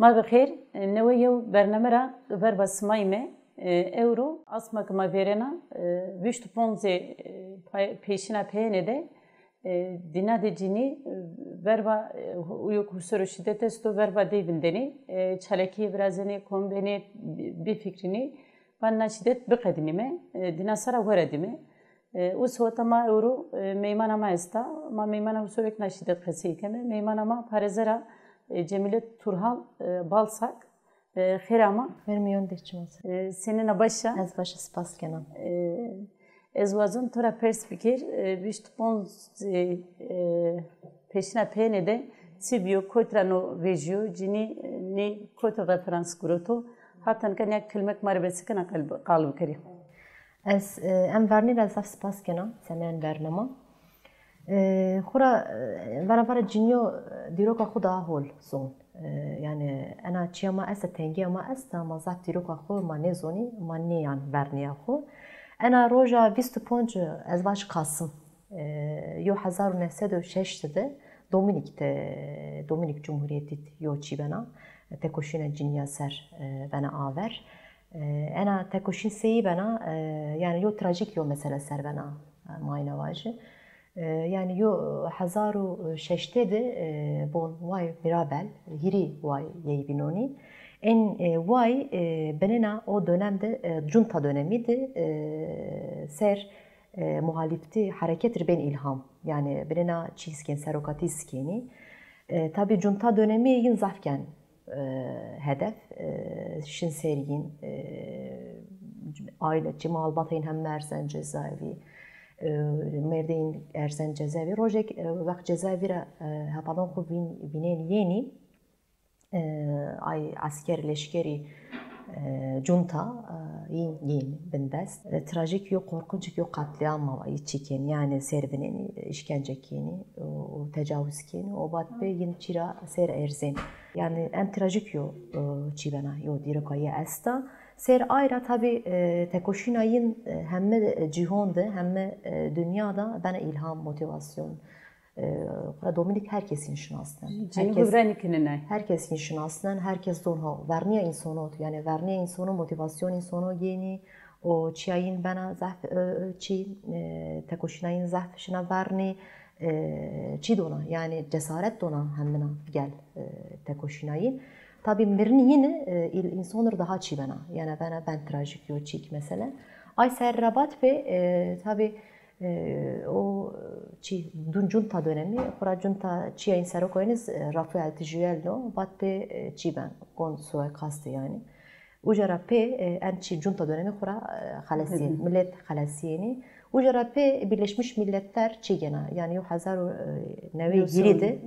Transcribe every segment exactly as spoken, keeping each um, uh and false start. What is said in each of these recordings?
Ma bi xêr, newe yew bername ra verba sima yîme. E, ewro asma ke ma vêrena, e, vîst û ponc e, pay-, pêşîna peyêne de, e, dîna de cinî, e, verba, e, uyo ke husero şîdet esto, verba dey vindenê, e, çalakîye virazenê, kom benê, bi-, bifikrînê, van na şîdet biqedînîme, e, dîna sera weredîme. E, u seweta ma ewro, e, meymana ma esta. Ma meymana husorêk na şîdet qesey keme. Meymana ma parêzer a, e, Cemîle Turhal, e, Balsak. E, xêr ama. Xêr mîyon de çima se. E, senîn a, baş a? Ez baş a, spas kena. E, ez wazon to ra pers bikir, e, vîst û ponc, e, e, pêşîna peyêne de çi bîyo, kot ra no vejîyo, cinî, e, nê kot referans guroto, hata nika nîya kilmek ma rê besekena qal-, qal bikerî. Ez, e, em vernî ra zaf spas kena, semên bernama. E, xwura, e, vera vera cinîyo, e, dîroka xwu daha hol zon. E, yanî ena çîya ma esta, tengîya ma esta, ma zaf dîroka xwu ma nêzonî, ma nêyan vernîya xwu. Ena roja vîst û ponc ez vaj Kasim, e, yew hezar û neh sed û şeştî de Dominik de, Dominik Cumhuriyetî yo çî bena, tekoşîna cinîya ser, e, bena aver. E, ena tekoşîn seyî bena, e, yanî yo trajîk yo mesele ser bena, e, ma îna vajî. E, yanî yo hezar û şeştê de, e, bon way Mirabel, hîrî way yey vînonî. En, e, way, e, binêna o dönem de, e, cunta dönemî de, e, ser, e, muhalîftî hereket rê bên îlham. Yanî binêna çî zikên, serokatî zikênî. E, tabî cunta dönemî yin zaf ken, e, hedef, e, şin ser yin, e, aîle, çi malbata yin heme erzen cezaevî, e, mêrdê yin erzen cezaevî. Rojêk, e, wext cezaevî ra, e, hevalon xwu vîn-, vînên yenî, e, ay esker, leşkerî, e, cunta, e, yin, yin bindest. E, trajîk yo, qorkunc yo, qetlîam ma yî çî kên. Yanî ser vinên, îşkence kênî û, û tecawuz kênî. O vat pê yin çî ra ser erzên. Yanî en trajîk yo, e, çî bena, yo dîroka yê esta. Ser ay ra tabî, e, tekoşîna yin, e, heme cîhon de, heme, e, dinya de bena îlham, motîvasyon. E, xwura Dominik her kes yin şinasnen. Her kes, her kes yin şinasnen, her kes don ho. Vernîya însono, yanî vernîya însono, motîvasyon însono gênî. O çîya yin bena zaf, e, e, çî, e, tekoşîna yin zaf şina vernî, e, çî dona, yanî cesaret dona hemina gel, e, tekoşîna yin. Tabî mirinî yin, e, îl-, înson rê daha çî bena. Yanî bena ben trajîk yo çîk mesele. Ay ser ra vat pê, e, tabî, e, o çî dun cunta dönemî, xwura cunta çîya yin seroko yin iz, e, Rafael Tijuello, vat pê, e, çî ben, gon suikastê yanî. Uca ra pê, e, en çî cunta dönemî xwura, e, xelesîyên, milet xelesîyenî. Uca ra pê Birleşmiş Milletler çî gena, yanî yew hezar û newey hîrî de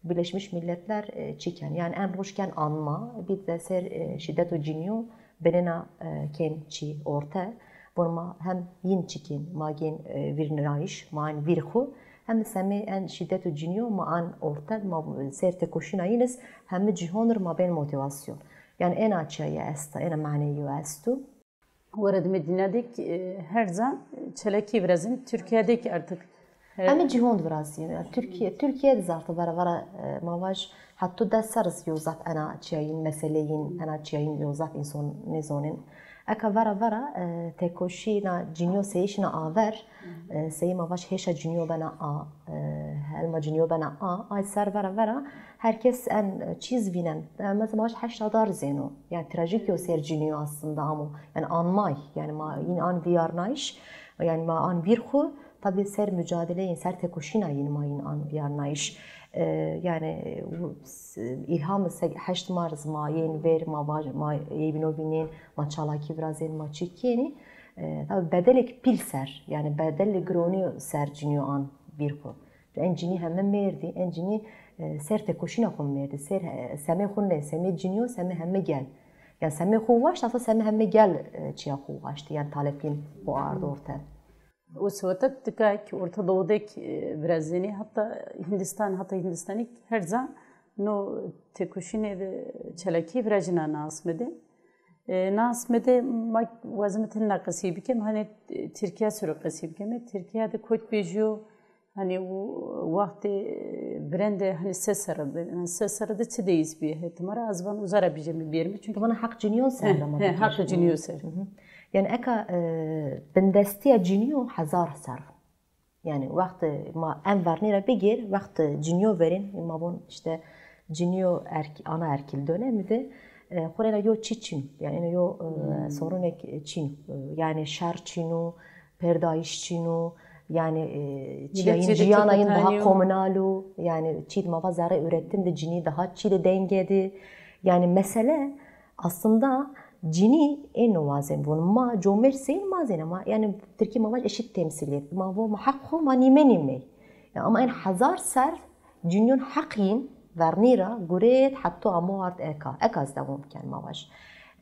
Birleşmiş Milletler, e, çî ken. Yanî en roj ken anma, bî de ser, e, şîdet û cinîyo binêna, e, kên çî orte. Bon ma hem yin çî kên, ma gên, e, vîrnayîş, ma an vîr xwu, hem semê en şîdet û cinîyo ma an orte, ma ser tekoşîna yin iz heme cîhon rê ma bên motîvasyon. Yanî ena çîya yê esta, ena maneyê yo esto. Weredîme dîna de kî, e, her ca, e, çalakî virazîn. Tirkîya de kî artık, e, heme cîhon de virazîn. Yanî Tirkîye, Tirkîye de zî artık vera vera, e, ma vaj heto des serr iz yo zaf ena çîya yin, meselê yin, ena çîya yin yo zaf înson nêzonên. Eka vera vera, e, tekoşîna cinîyo seyî şina aver, e, seyî ma vaj hêşa cinîyo bena a, e, helma cinîyo bena a, ay ser vera vera her kes en, e, çî iz vînen. E, mesela ma vaj heşt Adar zêno. Yanî trajîk yo ser cinîyo aslında amo. Yanî anmay. Yanî ma yin an vîyarnayîş. Yanî ma an vîr xwu. Tabî ser mucadeleyên, ser tekoşîna yin ma yin an vîyarnayîş. E, yanî, e, îlham se-, heşt Mart ma yên ver, ma vaj-, ma ey bîno vînên, ma çalakî virazên, ma çî kênî. E, tabî bedelêk pîl ser, yanî bedelê gironî ser cinîyo an vîr xwu. En cinî heme mêrdî, en cinî, e, ser tekoşîna xwu mêrdî, ser, e, semê xwu nê, semê cinîyo, semê heme gel. Yanî semê xwu waşt, aslında semê heme gel, e, çîya xwu waştî, yanî talepîn xwu ard orte. O seweta tika kî Orta Doğu de kî, e, virazenî, hatta Hindistan, hatta Hindistanî her ca no tekoşînê de çalakî virajîna na asme de. E, na asme de ma wazime tenê na qesey bikem, hanî, e, Tirkîya sero qesey bikeme. Tirkîya de kot vejîyo, Hani o wextê virende hani se serre de, yani se serre de çi deyîs bîye? He, ti ma ra ez van uza ra bîjeme bîyerme. Çünkü ti vana heq cinîyon ser de ma bigêr. Heq cinîyon ser. Yani eka e, bindestîya cinîyo hezar serr. Yani wextê ma en vernî ra bigêr, wextê cinîyo verên, ma von işte cinîyo erk, ana erkîl dönemî de e, xo ra ena yo çî çin o. Yani ena yo e, sorûnek çin o. E, yani şer çin o, perdayîş çin o, yani e, çîyayîn, cîyana yin daha komunal o. Yani çî de ma va zerrê üretim de cinî daha çî de denge de. Yani mesele aslında cinî êno wazen von. Ma comêrd sey in ma zên ama yani tirkî ma vaj eşit temsiliyet. Ma vo ma heq xo ma nîme nîmey. Ya ama en hezar serr cinîyon heq yin vernî ra guret heto amo ard eka. Eka ez dewam ken ma vaj.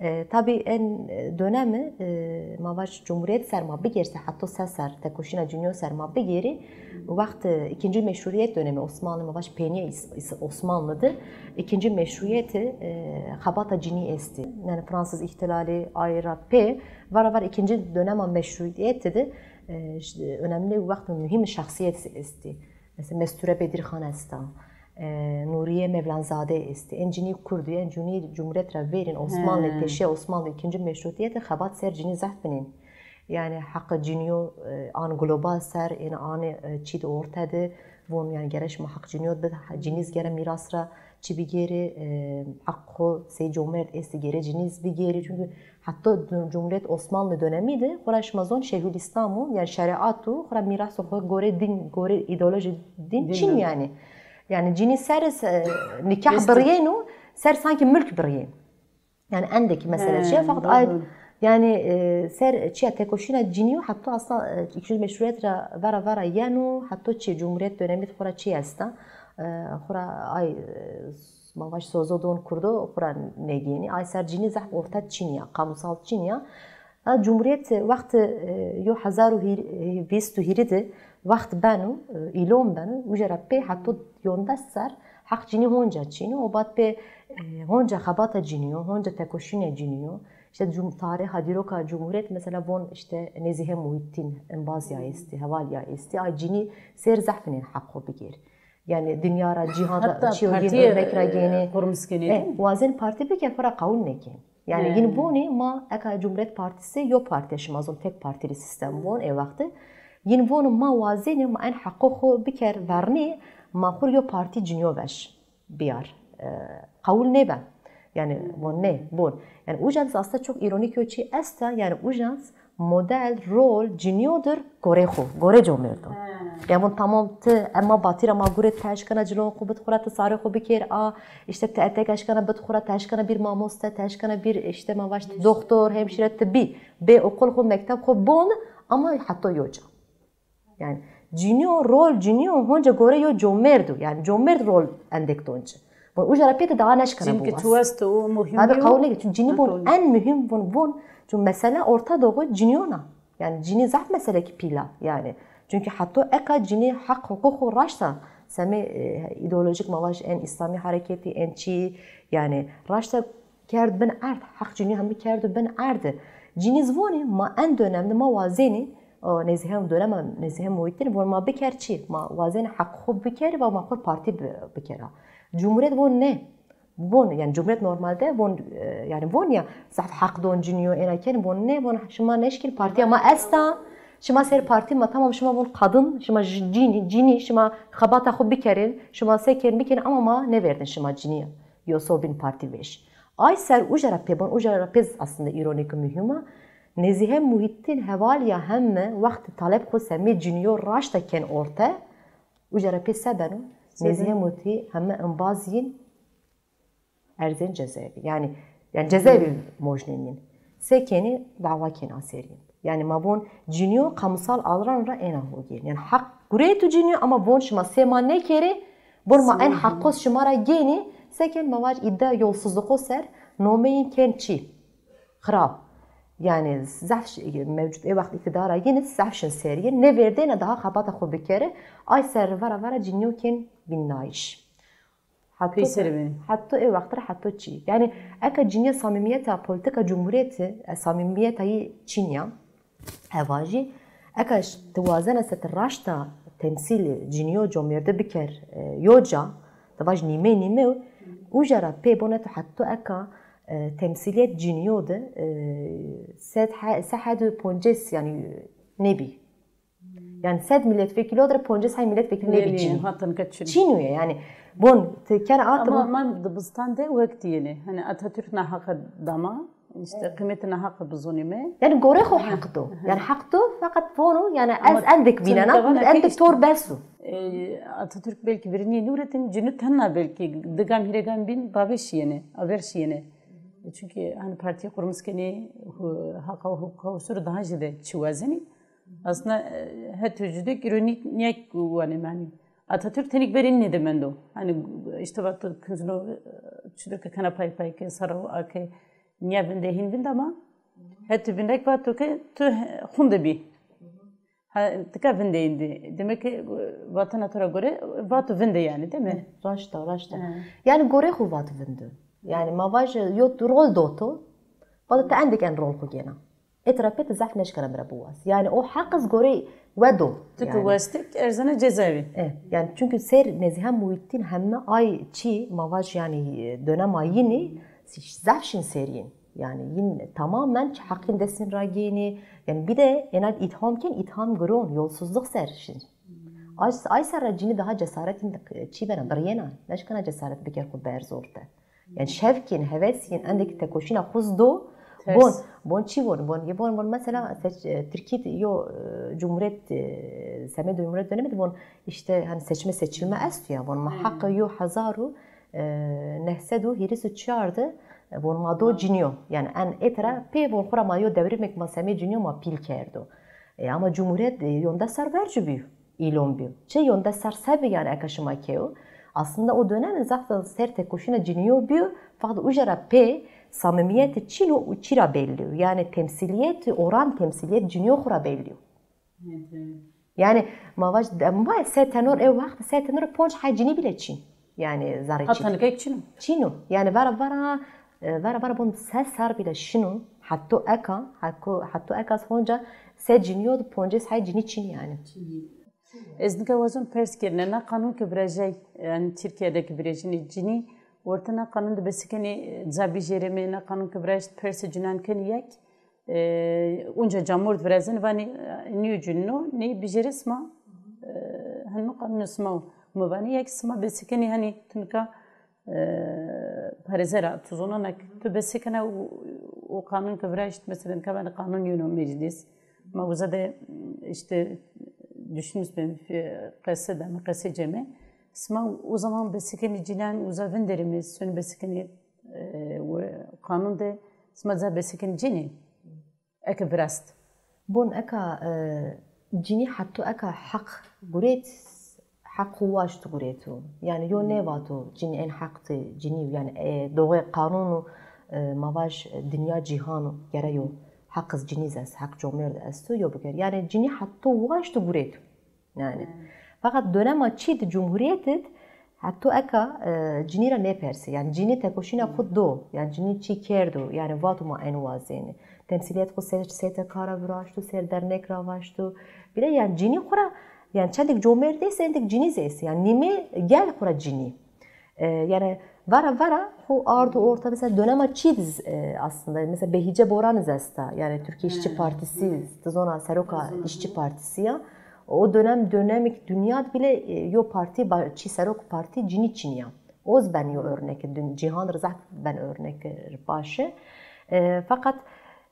E, tabî en dönemi e, ma vaj cumhuriyet ser ma bigêrse heto se ser tekoşîna cinîyo ser ma bigêrî. Wext e, ikinci meşrutiyet dönemi Osmanlı ma vaj pênîye Îs- Îs- Osmanlı de ikinci meşrutiyeti e, xebata cinî estî. Yani Fransız ihtilali ay ra pê vara var ikinci dönema meşrutiyeti de e, işte, önemli wext muhîm şexsiyet estî. Mesela Mesture Bedirxan esta, e, Nuriye Mevlanzade estî. En cinî Kurd, en cinî Cumhuriyet ra verîn Osmanlı, peşê Osmanlı ikinci meşrutiyeti xebat ser cinî zehf binên. Yani heqê cinîyo e, an global ser, en anê e, çî de orte de von yani gere şima heq cinîyo bid, cinîz gere mîras ra çi bigêrî, e, heq xo sey comêrd estî gere cinîz bigêrî. Çünkü Heta Cumhuriyet Osmanlı dönemî de xora şima zon Şeyhülislam o, yani şeriat o, xora mîrasê xo gore din, gore îdeoloji din çin yani. Yani cinî ser e, nikah biriyêno, ser sanki mülk biriyên. Yani endekî mesele çi ya, fakat ay yani e, ser çiya tekoşîna cinî yo, heta asla e, ikinci meşrutiyet ra vera vera yeno, heta çi Cumhuriyet dönemî de xora çi esta. E, xora ay e, Ma vaj sozo don kurdo xura nêgênî. Ay ser cinî zehf orta çin ya, kamusal çin ya. Ha, Cumhuriyet wext e, yo hezar û vîst û hîrî de wext beno, e, îlon beno, uca ra pê heto yondes ser heq cinî honca çin o. O bad pê e, honca xebata cinî yo, honca tekoşînê cinî yo. İşte cum, tariha dîroka Cumhuriyet mesela von işte Nezîhe Muhittin embaz ya estî, heval ya estî. Ay cinî ser zehf nên heq xo bigêr. Yani dinya ra, cîhan ra, çîyo yin örnek ra gênê. E, wazen partî bike, xo ra qewul nêkên. Yani yin vonê ma eka Cumhuriyet Partisi yo partî, şima zon tek partîlî sîstem von ê wextî. Yin vono ma wazenê ma en heqo xo biker vernî, ma xo yo partî cinîyo veş biyar. E, qewul nêben. Yani von nê, bon. Yani uca de aslında çok îronîk yo çî esta, yani uca de model, rol, cinîyo dir gorê xo, gorê comêrdo. Yani von tamam ti ema batî ra ma gure ti eşkena cilon xo bid xo ra, ti sarê xo biker a, işte ti etek eşkena bid xo ra, ti eşkena bir mamoste, ti eşkena bir işte ma vaj ti doktor, hemşire, ti bî. Bê okul xo, mekteb xo bon, ama heta yo ca. Yani cinîyo, rol cinîyo honca gore yo comêrd o. Yani comêrd rol endek don ci. Bon, uca ra pê ti daha neşkena biwaz. Çünkü tu weste o muhîm. Abi qewul nêkir. Çünkü cinî bon en muhîm bon, bon. Çünkü mesele orta doğu cinîyon a. Yani cinî zaf meselekî pîl a. Yani. Çünkü heta eka cinî heq huquq xo raşta semê e, îdeolojîk ma vaj en îslamî hareketî, en çî, yani raşta kerd bin erd, heq cinî hemî kerdo bin erd. Cinî zî vonî ma en dönemde ma wazenî, o, Nezîhe dönema Nezîhe Muhittin von ma biker çi? Ma wazenî heq xo bikerî va ma xo partî bi, bikera. Cumhuriyet von ne. Von, yani Cumhuriyet normalde von, e, yani von ya zaf heq don cinîyo ena ken, von ne, von şima neşkin, partîya ma esta. Şima ser partî ma tamam, şima von kadın, şima cinî, cinî, şima xebata xo bikerin, şima se ken bikin ama ma nêverdin şima cinîya. Yo so bin partî vêş. Ay ser uca ra pê bon, uca ra pê aslında îronîk û muhîm a. Nezîhe Muhittin heval ya heme wext talep xo semê cinîyo raşta ken orte, uca ra pê se beno? Nezîhe Muhittin heme embaz yin erzên cezaevî. Yani, yani cezaevî mojnên yin. Se kenî, dawa kenî a ser yin. Yani ma von cinîyo kamusal alan ra ena ho gêrîn. Yani heq gurê tu cinîyo ama von şima sê ma nêkerê, bon ma en heqos şima ra gênî, se ken ma vaj îddia yolsuzluğo ser, nomeyên ken çi? Xirab. Yani zaf mevcut ê wext îktidara yin zaf şin ser yin, nêverdêne daha xebata xo bikere, ay ser vera vera cinîyo ken vînnayîş. Peyser bî. Heta ê wext ra heta çî. Yani eka cinîya samîmîyeta polîtîka cumhurîyetî, e, samîmîyeta yî çin ya. Eva jî, eka ti wazena se ti raşta temsîlê cinîyo comêrde biker, e, yo ca, ti vaj nîmey nîmew, uca ra pê bon eto hetto eka, e, temsîlîyet cinîyo de, e, sed he-, se hed û poncês, yanî, nêbî. Yanî sed mîletwekîlo de poncês hay mîletwekîl nêbî. Nêbî, çin. Hatin ke çin. Çin uye, yanî bon ti kena ata. Ama ma dibistan de wek dîyêne. Hani Atatürk naheqe dama, işte qîmetê naheqe bizonîme. Yanî gorê xo heq do. Yanî heq do, feqet vono, yanî ez endek vînena, endek tor bes o. E, Atatürk belkî birinî nûretin, cinî tenna belkî di gam hîrê gam bîn bavê şîyêne, aver şîyêne. Çünkü hani partî qurmis kenê, hu-, haqa û huquqa usur daha jî de çi wazenî. Aslında, e, het vücudu ironik niyek wanê mani. Atatürk tenik berîn ne de mendo. Hani işte vato kuzno, e, çudur ke kana pay pay ke saraw a ke niya vinde hin vind ama het vindek vato ke tu he-, xunde bî. Ha, tika vinde indi. Demek ki, e, vatena to ra gore vato vinde yani, değil mi? Raşta, raşta. Yani gore xu vato vinde. Yani ma vaje yo tu rol doto. Vato te endik en rol xu gena. Etrafê ti zehf neşkena bira biwas. Yani o heq iz gorey we do. Ti ki westik erzena cezaevi. E, yani çünkü ser Nezîhe Muhittin hemme ay çi ma vaj yani, e, dönem ayini zehf şin serîn. Yani yin tamamen çi heqin destin ra gênî. Yani bir de ena itham ken itham giron, yolsuzluk ser şin. Ay, ay serra cinî daha cesaretin çi bena, biriyena. Neşkena cesaret biker xu berz orte. Yani şevkîn, hevesîn, endekî tekoşîna xuz do. Bon, bon çi von, bon, ye von, von mesela seç, e, Tirkî yo, e, cumhuriyet, e, semê cumhuriyet dönemi de von işte hani seçme seçilme estu ya, von ma heq yo hezar û, e, neh sed û hîris û çar de, e, von ma do cinîyo. Yani en etra pê von xura ma yo devrimek ma semê cinîyo ma pîl kerdo. E, ama cumhuriyet, e, yonde ser vercu bîyo. Îlon bîyo. Çi yonde ser se bî yani eka şima keyo. Aslında o dönem zaten ser tekoşîna cinîyo bîyo, fakat uca ra pê samimiyetî çin o û çî ra bellî yo. Yani temsiliyetî, oran temsiliyet cinîyo xu ra bellî yo. Yani ma vaj, ma se tenor e wext, se tenor ponc hay cinî bile çin. Yani zerrê çin. Hata nika çin o. Çin o. Yani vera vera, e, vera vera bon se ser bile şino. Hetto eka, hetto, hetto eka honca se cinîyo de poncês hay cinî çin yani. Ez nika wazon pers kerine, na qanun ki virajay, yani Tirkîya de ki virajînê cinî, orte na qanun de besikenî, e, ca bijêreme, na qanun ki viraj persê cinan kenî yek, e, unca camord virazenî vanî, e, nîyo cinîno, ney bijêrê sima, e, heno qanun sima o. Mi vanî yek sima besikenî hani tu nika e, parêze ra tu zonena ki tu besekena û, û qanun ki viraşt, mesela, nika vanê qanun yeno meclis. Ma uza de, işte, düşünmüş ben, e, qese deme, qese ceme. Sima o zaman besekenî cînan uza vinderî mi, sönü besekenî, e, qanun de sima ca besekenî cînî. Eke virast. Bon eka, e, cinî hetto eka heq gurêt, heq xu waşt gurêto. Yani yo nêvato cinî en heq ti cinî, yani, e, doğê qanûn û, e, ma vaj dinya cîhan gere yo heq iz cinî zî est, heq comêrd esto yo biker. Yani cinî hetto waşt gurêto. Yani. Feqet dönema çî di cumhuriyet id hetto eka, e, cinî ra nêpersê. Yani cinî tekoşîna xwu do. Yani cinî çî kerdo. Yani vato ma en wazenî. Temsîliyet xwu ser S T K ra viraşto, ser dernek ra vaşto. Bile yani cinî xwu ra, yani çendik comêrd êsê, endik cinî zî êsê. Yani nîmê gel xwu ra cinî. E, yani vera vera xo ardo orta, mesela dönema çî diz, e, aslında, mesela Behîce Boran iz esta, yani Türkiye İşçi Partisi, ti zona seroka İşçi Partisi ya. O dönem, dönemik dünya bile, e, yo parti, ba-, çî serok parti cinî çinî ya. Oz ben yo örnek, dün, cîhan ri zaf ben örnek, e, başı. E, fakat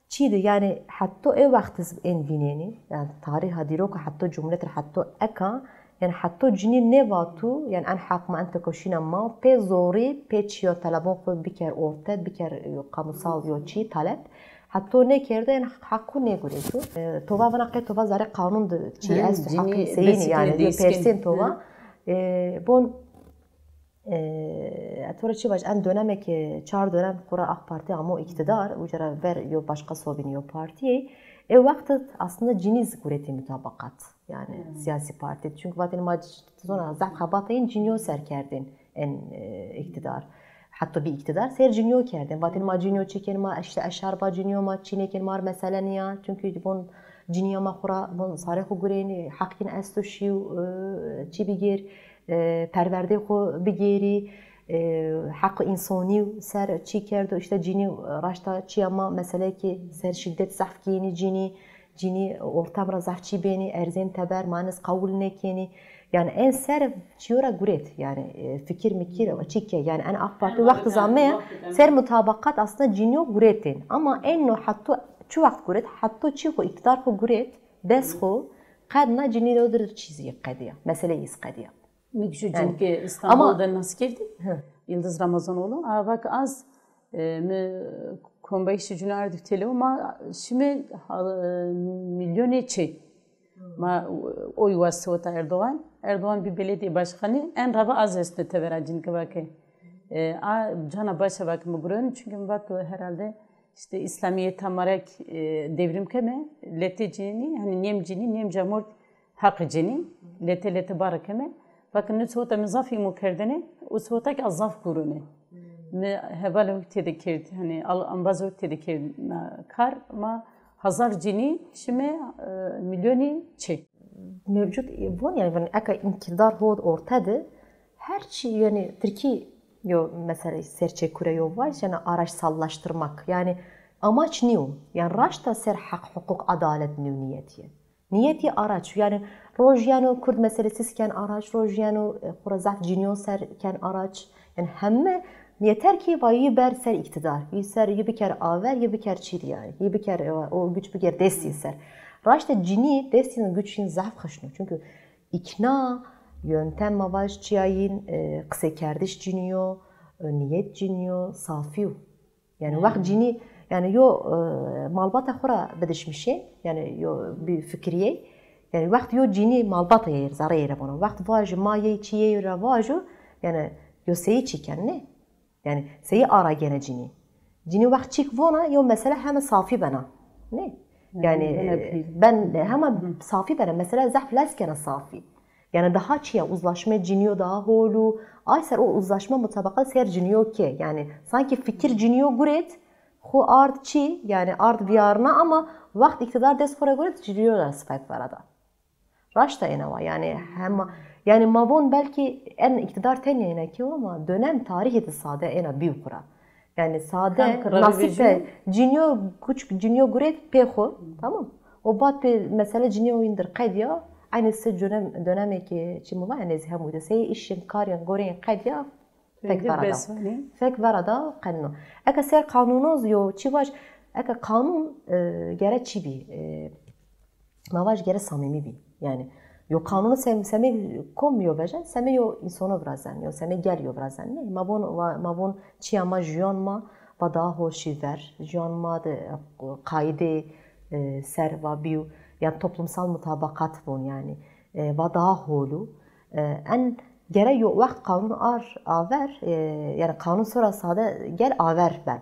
Çî de, yani, hetto ê wext iz ên vînenî, yani, tarîha dîroka hetto cumhuriyet ra hetto eka, yani, hetto cinî nêvato, yani, en heq ma, en tekoşîna ma, pê zorî, pê çîyo telebon xwu biker orte, biker, e, kamusal yo çî talep. Hetto nêkerdo, yani, heq xwu nêgurêto. E, tova vana qey tova zerê qanûn de çî esto, heqî seyînî, yani, yo persên tova. E, bon, E, to ra çi vaj, en dönemê ke çar dönem xora AK Parti amo îktidar, uca ra ver yo başka sobîn yo partîyê. E wext aslında cinî zî guretî mutabaqat, yani siyasî partî. Çünkü vatên ma c-, zona zaf xebata yin cinîyo ser kerdên en, e, îktidar. Hatta bir îktidar ser cinîyo kerdên. Vatên ma cinîyo çekên ma, işte eşarba cinîyo ma çînekên ma r mesele niya. Çünkü bon Cinîya ma xwu ra von sarê xwu gurênî, heq yin esto şîw, e, çî bigêr, e, perwerdê xwu bigêrî, e, heq însonî ser çî kerdo. Îşte cinî raşta çîya ma meseleyekî ser şîdet zehf gênî cinî, cinî ortem ra zehf çî bênî, erzên teber, ma eniz qewul nêkênî. Yanî en ser çîyo ra gurêt. Yanî, e, fikir mikir çî ke. Yanî en AK Parti wext zame ser mutabaqat aslında cinîyo gurêtên. Ama en no hetto çi wext gurêt, hetto çî xwu îktidar xwu gurêt, dest xwu, qedna cinî ro dir çîzî qedîya. Mesele îz qedîya. Mi kî ju cinîke Îstanbul de nas kerdî. Yıldız Ramazanoğlu. A vak az, e, mi kombayîşê cunî ardî têlewe ma şime, ha, e, milyonê çê. Ma oy wastê wota Erdoğan. Erdoğan bî belediye başkanı. En rava az estne tevera cinîke vake. E, a cana başa vake mi gureno. Çünkü mi vato herhalde işte İslamiyet tamarek, e, devrim keme. Letê cinî, hani nêm cinî, nêm camort Heqê cinî, lete lete bare keme. Vake nê seweta mi zaf îmo kerdene, o seweta kî a zaf gurone. Mi hevalê xo têde kerd, hani al-, embazê xo têde kerd na kar, ma hazar cinî şime, e, milyonî çê. Mevcut, e, von yanî, von eka îktidar hol orte de her çî, yanî Tirkî yo mesele ser çekure yo vaj, yanî araçsallaştırmak. Yanî amaç nîyo. Yanî raşta ser heq, huquq, adalet nîyo niyetiye. Niyetî araç, yanî roj yeno Kurd meselesiz ken araç, roj yeno, e, xwu ra zaf cinîyon ser ken araç. Yanî heme yeter ki va yi ber ser îktidar, yi ser, yi biker aver, yi biker çî dî yanî. Yi biker, e, o güç biger destî ser. Raşte cinî destî güç yin zaf xişno. Çünkü ikna yöntem ma vaj çiya yin, e, qisekerdiş cinîyo, e, niyet cinîyo, safî yo. Yanî wext cinî, yanî yo, e, malbata xwu ra bidişmişê, yanî yo bî fikirîyey. Yanî wext yo cinî malbata yê zereyê ra vano. Wext vajo ma yey çîyey ra vajo, yanî yo seyî çî ken, nê? Yanî seyî ara gene cinî. Cinî wext çîk vona, yo mesele heme safî bena. Nê? Yanî, e, ben heme safî bena. Mesele zehf lez kena safî. Yanî daha çiya uzlaşme cinîyo daha hol û ay ser o uzlaşme mutabaqat ser cinîyo ke. Yanî sanki fikir cinîyo gurêt, xwu ard çî, yanî ard vîyarna ama wext îktidar dest xwu ra gurêt cinîyo ra sifek verada. Raşta êna wa, yanî hema, yanî ma von belkî en îktidar tenya êna ke ama dönem tarîhî de sade êna bî xwu ra. Yanî sade nasîbe cinîyo, kuçk cinîyo gurêt pê xwu, tamam. O bad pê mesele cinîyo yin dir qedîya, eynî se dönem, dönemê ke çi mi va, enê zî hemû de sey îşin, karîn, goreyên qedîya, fek vera da. Fek vera da qenno. Eka ser qanûno zî yo çî vaj, eka qanûn, e, gere çî bî, e, ma vaj gere samîmî bî. Yanî yo qanûno sem-, semê kom yo vejen, semê yo însono virazen, yo semê gel yo virazen. Nê, ma von, va-, ma von çîya ma, jûyan ma va daha hol şî ver. Jûyan ma de, e, qaîdê, e, ser va bîyo, yanî toplumsal mutabaqat von yanî. E, va daha hol û, e, en gere yo wext qanûn ar aver, e, yanî qanûn sora sade gel aver ben.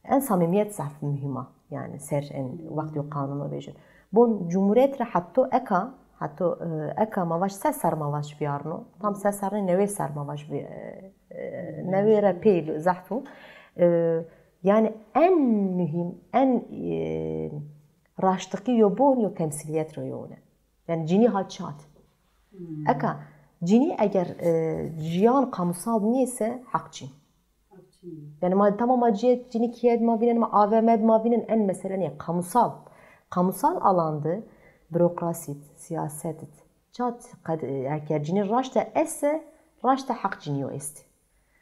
En samîmîyet zaf muhîm a. Yanî ser en wext yo qanûno vejin. Bon cumhuriyet ra hetto eka, hetto, e, eka ma vaj se ser ma vaj vîyarno. Tam se ser nê, newey ser ma vaj vî-, e, e, newey ra pey zehf o. E, yanî en muhîm, en, e, raştiqî yo bon yo temsîlîyet ro yo one. Yanî cinî ha çat. Eka cinî eger, e, ciyan kamusal nîyese heq çin. Yanî ma tamam ma ciyê cinî kîye de ma vînen, ma A V M de ma vînen, en mesele nîye. Kamusal. Kamusal alan de, burokrasî de, siyaset de, çat qed, e, eger cinî raşta ese, raşta heq cinîyo estî.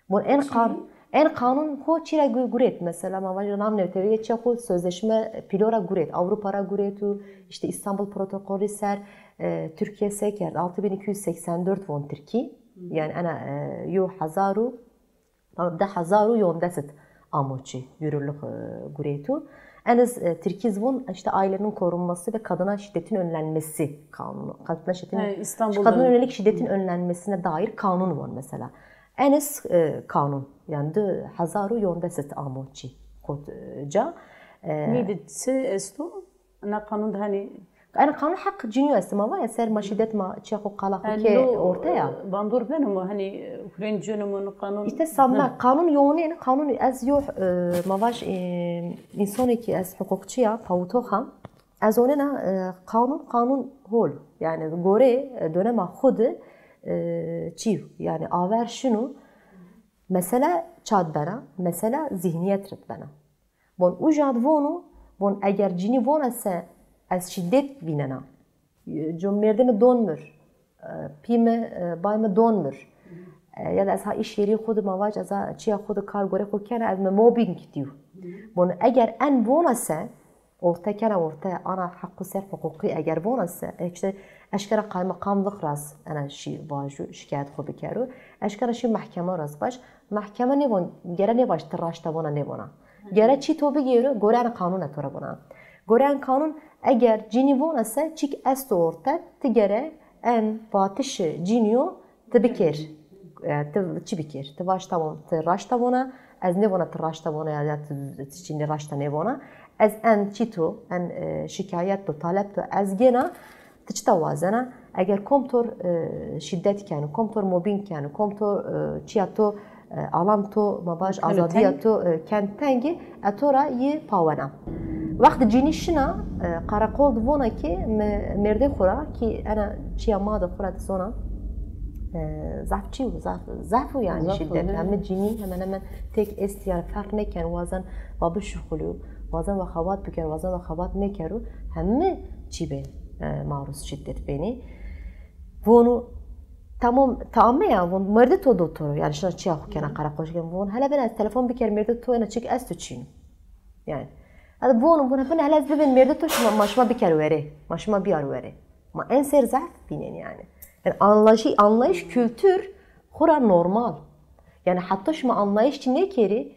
Bon en qan-, en qanûn xo çî ra gu-, gurêt? Mesela ma vajî nam newteweyê çê xo sözleşme pîlo ra gurêt, Avrupa ra gurêt û işte İstanbul Protokolü ser, e, Türkiye se kerd, altı bin iki yüz seksen dört von Tirkî, yanî ena, e, yo hezar û, di hezar û yondes id amo çî, yürürlük, e, gurêt û. Eniz, e, Tirkî zî von işte ailenin korunması ve kadına şiddetin önlenmesi kanunu. Kadına şiddetin, kadına yönelik şiddetin önlenmesine dair kanun von mesela. Eniz, e, kanun, yanî di hezar û yondes id amo çî kot, e, ca. E, nî de çi esto? Na qanûn de hanî. Ena qanûn heq cinîyo estê, ma va ya ser ma şîdet ma çiya xo qala xo ke orte ya. Bandor beno mu hanî hurên ceno mu no qanûn. Îşte samna qanûn yo one, qanûn ez yo, e, ma vaj, e, însonê ki ez huqûqçî ya, pawitox a. Ez onena e, qanun, qanun hol. Yani gore e, dönema xo de e, çi, yani aver şinu, mesele çad bena, mesele zihniyet rit bena. Bon uca de vonu, bon eger cini vona se ez şiddet vînena. Comêrdê mi don mir, e, pî mi, e, bay mi don mir. E, ya da ez ha îş yerî xo de ma vac, ez ha çiya xo de kar gore xo kena, ez mi mobbing dîw. Bon eger en vona se, orte kena orte, ana heqû ser huquqî eger vona se, e, işte eşkera kaymakamlık raz ena şî vaju, şikayet xo bikeru, eşkera şî mahkeme raz baş, mahkeme nêvon, gere nêvaş ti raşta vona nêvona. Gere çî to bigêro, gore en qanûne to ra vona. Gore en qanûn, eger cînî vona se çîk esto orte, ti gere en vatişi cînî yo ti bikêr. E, ti çi bikêr? Ti vaş tamam, ti raşta vona, ez nêvona ti raşta vona ya, ya ti, ti çî nê raşta nêvona. Ez en çî to, en e, şikayet to, talep to ez gêna, ti çita wazena? Eger kom tor e, şîdet keno, kom tor mobbing keno, kom tor e, çiya to e, alan to, ma vaj, azadiya to e, kend tengî, e to ra yî pawena. Wext cînî şina e, qereqol di vona ki mi mêrdê xo ra ki ena çiya ma de xo ra di zona e, zaf çî û zaf, zaf û yani şîdet. Hemi cînî hemen hemen tek est yani ferq nêken, wazen va bişuxulî, wazen ve xebat biker, wazen ve xebat nêkeru, hemi çî bên e, maruz şîdet bênî. Vonu tamam, tamam ya, von merdê to do to ro, yani şina çiya xo kena qereqol şikên, von hele ben ez telefon biker merdê to, ena çik esto çîno. Yani. Hadi vonu, vonu ben hele ez bibên merdê to, şima, ma şima biker were, ma şima biyar were. Ma en ser zaf bînên yani. Yani anlayışı, anlayış kültür xura normal. Yani hatta şima anlayış çi nêkerî,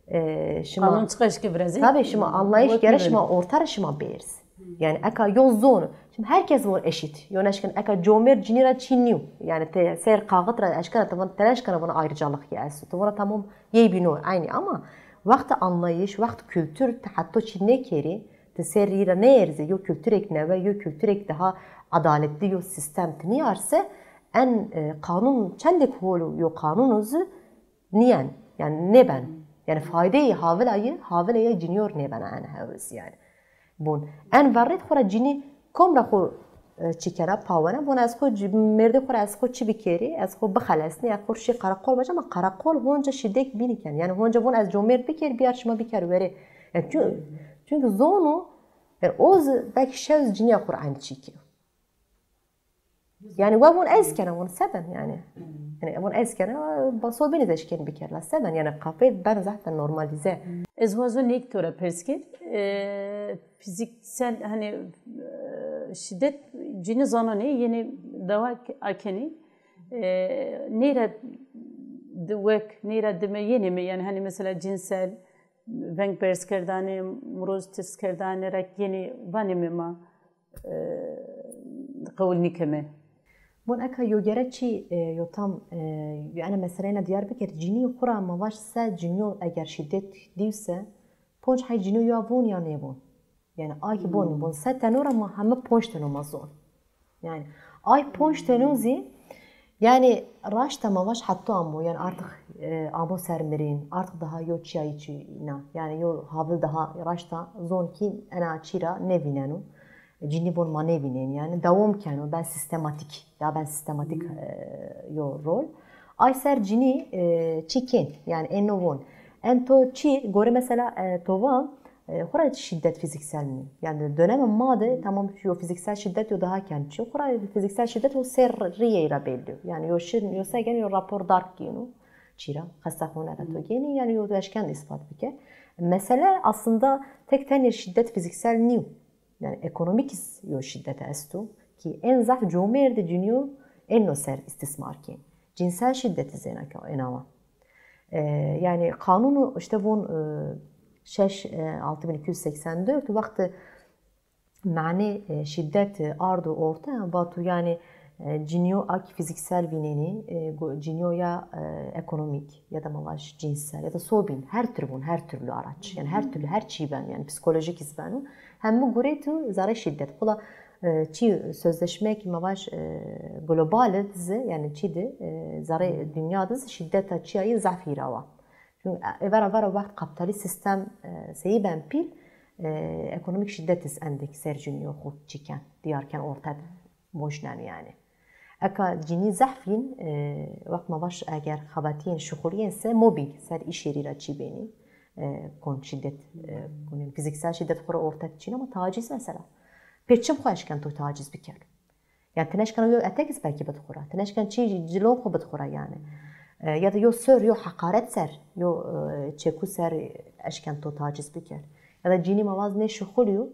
e, şima qanûn çiqaş ki virazî. Tabii şima anlayış gere şima orta ra şima bêrz. Yani eka yo zon, şimdi herkes von eşit. Yo neşkin eka comêrd cînî ra çî nîyo. Yani te ser kaxit ra eşkena te von, te neşkena von ayrıcalık ki esto. Te vona tamam yey bîno aynı ama wext anlayış, wext kültür te hatta çî nêkerî, te ser rî ra nêerzê, yo kültürek newe, yo kültürek daha adaletli, yo sistem ti nîyarse, en e, qanûn çendek hol yo qanûn uzu nîyen, yani nêben. Yani faydeyê havilayî, havilaya cînîyor nêbena en hewz yani. Bun. En verrêt xo ra cînî kom ra xo e, çi kena, pawena. Vona ez xo ci-, mêrdê xo ra ez xo çi bikerî, ez xo bixelesnî, ez xo şî qereqol baca, ama qereqol honca şîdek bînî ken. Yani honca von ez comêrd biker, biyar şima biker were. Yani çünkü, çünkü zonu, yani o z-, belki şew z-, cînîya xo ra aynı çî ki. Yani we von ez kena, von seben yani. Yani von ez kena, baso bînî ze şikên biker, la seben yani qafê ben zaten normalize. Ez wazo nêk to ra pers kir. E, fiziksel hani e, şiddet cînî zanonê yenê dawa akenî. E, nêra di wek, nêra dime yenê mi? Yani hani mesela cinsel, veng berz kerdane, muroz tirs kerdane ra yenê vanê mi ma e, qewil nîkeme. Bon eka yo gere çî e, yo tam e, yo ena meseleyna diyar bikir, cînî xura ma vaş se cînîyo eger şîdet dîw se, ponc hay cînîyo ya von ya nêvon. Yani ay ki bon, bon se teno ra ma heme ponc teno ma zon. Yani ay ponc teno zî yani raşta ma vaş hatta amo. Yani artık e, amo ser mirîn, artık daha yo çiyayî çi na. Yani yo havil daha raşta zon ki ena çî ra nêvîneno. Cînî bon ma nêvînên yani. Dewam keno, ben sistematik. Ya ben sistematik e, yo rol. Ay ser cînî e, çi kên, yani eno von. En to çi, gore mesela e, to va, e, xura şiddet fiziksel mi? Yani döneme ma de tamam yo fiziksel şiddet yo daha ken çi. Xura fiziksel şiddet o ser riyey ra belli. Yani yo şir, yo se gen yo rapor dark gêno. Çî ra, xestaxone ra to gênî, yani yo eşken ispat bike. Mesele aslında tek tenê şiddet fiziksel nîyo. Yani ekonomik is yo şiddet esto ki en zaf comêrdê cînîyo eno ser istismar kên. Cinsel şiddet zêna ke enawa. E, yani kanunu işte von e, şeş, e, altı bin iki yüz seksen dört wextî manê e, şiddet e, ardo orte, vato yani e, cînîyo a ki fiziksel vînenî, e, go-, cînîyo ya e, ekonomik ya da ma vaj cinsel ya da sobîn, her tür von, her türlü araç. Yani her türlü, her çî ben, yani psikolojik iz beno. Hem bu guretu zerrê şiddet. Xula e, çî sözleşme ki ma vaj e, global id zi, yani çî di, e, zerrê dünya di zi şiddeta çiyayî zaf hîra wa. Çünkü e, vera vera wext kapitalist sistem e, seyî ben pîl, e, ekonomîk şîdet iz endek ser cinîyo xo çîken, dîyar ken, orte mojnen yanî. Eka cinî zehf yin, e, wext ma vaj eger xebatîyên şuxulîyên se mobîng ser îşêrî ra çî bênî, e, kon şîdet, e, kon, yanî fîzîksel şîdet xo ra orte çîn ama tacîz mesela. Pê çim xo eşken to tacîz biker. Yanî ti neşkena yo etek iz belkî bid xo ra. Ti neşken çî cilon xo bid xo ra yanî. E, ya da yo sor, yo heqaret ser, yo, e, çeku ser eşken to tacîz biker. Ya da cinî ma vaj nêşuxulîyo,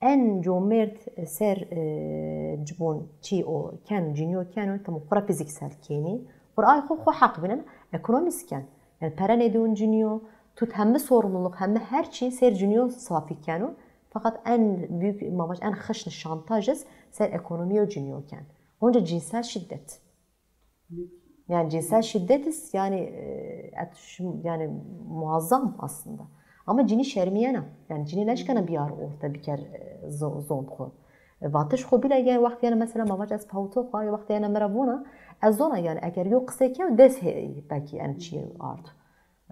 en comêrd ser, e, cibon çî o ken, cinîyo keno, tamam, xo ra fîzîksel kenî. Xo ra ay xo, xo heq vînen, ekonomîz ken. Yanî pere nêdîyon cinîyo, tut heme sorumluluk, heme her çî ser cinîyo safî keno. Feqet en büyük, ma vaj, en xişn şantaj iz ser ekonomîyo cinîyo ken. Onca cinsel şîdet. Yanî cinsel şîdet iz, yanî, e, et şim-, yanî muazzam aslında. Ama cinî şermîyena. Yanî cinî neşkena biyar orte biker, e, zo-, zon xo. E, vatiş xo bile, yanî wext yanî mesela ma vaj ez pawito xo, ya wext yanî mi ra vona, ez zona yanî eger yo qisey kew des hê-, belkî en çî ard.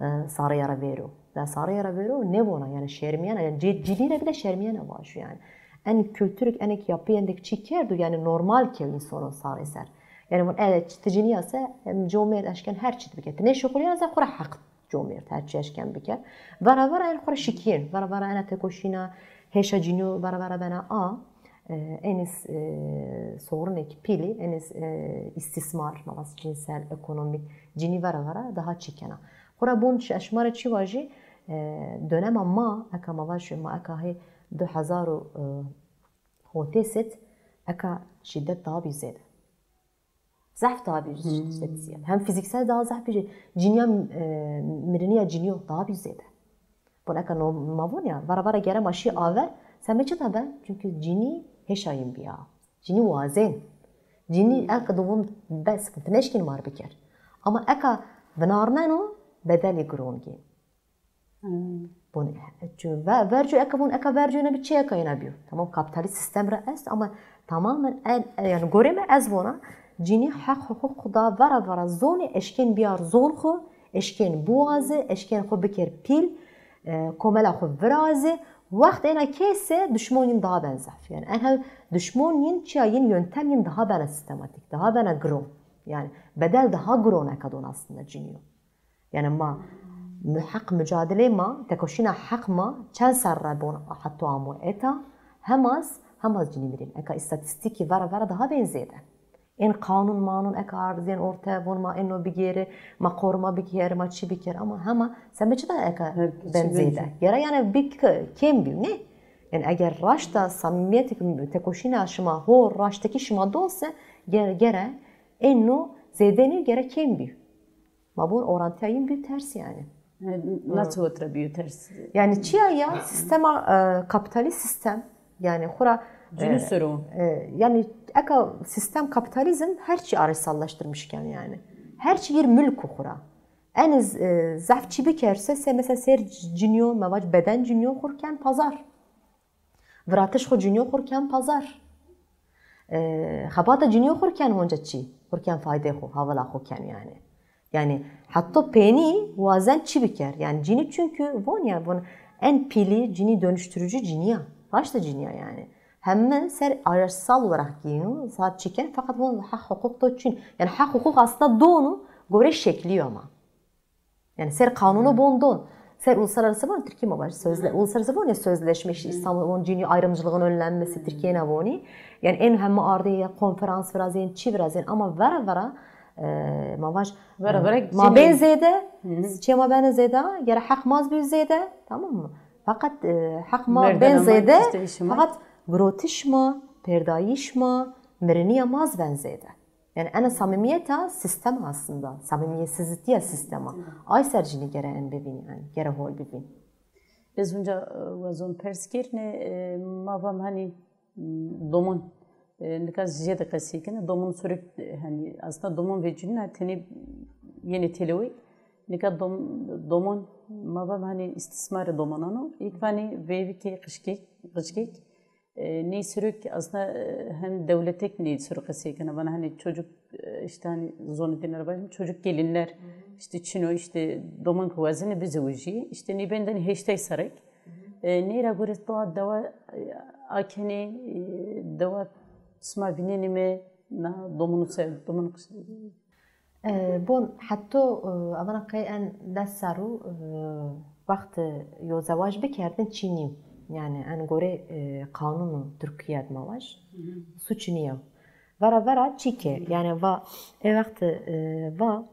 E, sarîya ra vêro. Da sarîya ra vêro nêvona, yanî şermîyena, yanî ci-, cinî ra bile şermîyena vajo yanî. En kültürük, enek yapî endek çî kerdo, yanî normal ke însono sarî ser. Yanî von, e, ti cinî ya se, em, comêrd eşken her çî biker. Ti nêşuxulîya se xo ra heq comêrd her çî eşken biker. Vera vera en xo ra şikîyen. Vera vera ena tekoşîna hêşa cinîyo vera vera bena a. E, eniz, e, sorunêk pîlî, eniz, e, îstîsmar, ma vaj cinsel, ekonomîk, cinî vera vera daha çî kena. Xora bon ş-, şima ra çî vajî, e, dönema ma, eka ma vaj, ma eka hê du hezar û, e, hotês id, eka şîdet daha bî zêde. Zehf daha bî şîdet zêde. Hem fîzîksel daha zehf bî, cinîya, e, mirinîya cinîyo daha bî zêde. Bon eka no ma von ya, vera vera gere ma şî aver, semê çita be? Çünkü cinî hêşa yin bîya. Cinî wazên. Cinî eka do von bes, ti neşkên mar biker. Ama eka vinarneno, bedelî giron gên. Bon, çü-, ve-, vercu eka von, eka vercu ena bî, çi eka ena bîyo. Tamam, kapitalîst sîstem ra est ama tamamen en, en, yanî gorê mi ez vona, cinî heq huquq xo da vera vera zonê, eşkên biyar zon xo, eşkên biwaze, eşkên xo biker pîl, e, komela xo viraze, wext ena kê se duşmon yin daha ben zehf. Yanî en hev duşmon yin, çiya yin, yöntem yin daha bena sîstematîk, daha bena giron. Yanî bedel daha giron eka don aslında cinîyo. Yanî ma mu-, heq mucadelê ma, tekoşîna heq ma çend serre bon heta amo eta, hem az, hem az cinî mirîn. Eka îstatîstîkî vera vera daha bên zêde. Ên qanûn manûn eka ardizên orte, von ma eno bigêrê, ma koruma bigêrê, ma çi bikêr, ama hema semê çita eka ben zêde. Gere yanî bik kêm bî, ne? Yanî eger raşta samîmîyetêk, tekoşîna şima ho raştekî şima don se, gere, gere eno zêdenî gere kêm bî. Ma bon orantîya yin bî ters yanî. E, na çewet ra bîyo ters? Yanî çiya ya, sîstema, e, kapitalîst sîstem, yanî xura, e, cinî ser o. E, yanî eka sîstem kapitalizm her çî araysallaştırmış ken yanî. Her çî yir mulk o xura. Eniz, e, zehf çî biker se, se mesela ser cinîyo, ma vaj beden cinîyo xur ken pazar. Viratiş xo cinîyo xur ken pazar. E, xebata cinîyo xur ken honca çî. Xur ken faydê xo, hawila xo ken yanî. Yanî hetta penî wazen çi biker? Yanî cinî çünkü von ya, von en pîlî cinî dönüştürücü cinî ya. Raşta cinî ya yanî. Heme ser araçsal olarak giyinu, saat çiken, fakat von haq hukuk da çin. Yanî haq hukuk aslında donu, gore şekli yo ama. Yanî ser kanunu bon don. Ser uluslararası von, Tirkî ma vaj, sözle-, uluslararası von ya sözleşme, işte İstanbul von cinî ayrımcılığın önlenmesi, Tirkîye na vonî. Yanî en heme ardê ya konferans virazên, çi virazên ama vera vera, e, ma vaj, vera vera, e, ma ben zêde, çê ma ben zêde, gere heq maz bî zêde, tamam mı? Fakat, e, heq ma ben zêde, fakat girotiş ma, pêrdayîş ma, mirinîya maz ben zêde. Yanî ena samîmîyeta sîstem aslında, samîmîyetsizlîya sîstema. Ay ser cinî gere en bivîn, yanî gere hol bivîn. Ez hunca, e, wazon pers kir, ne, e, ma vam hanî, m, domon, e, nika jê de qesey kena, domon sürek, e, hanî aslında domon ve cinî na tenê yenê têlewe. Nika dom-, domon, ma vam hanî îstîsmarê domonano. Îlk vanî veyvikê qijkek, qijkek. E, ney sirok aslında, e, hem dewletek ney sirok qesey kena. Vana hani çocuk, e, işte hani zonê dîna ra vajim, çocuk gelinler, işte çin o, işte doman ke wazene bizewicî, işte ney benden heştay serek. E, ney ra gore to dewa, e, a kenê, e, dewa sima vînenîme na domonu ser, domonu kis- E, bon, hetto, e, avana qey en des serru, e, wext yo zewaj bikerdin çî nîyo. Yani en gore, e, qanûnu Tirkîye de ma vaj, suç nîyo. Vera vera çî ke, yani va, e wext, e, va,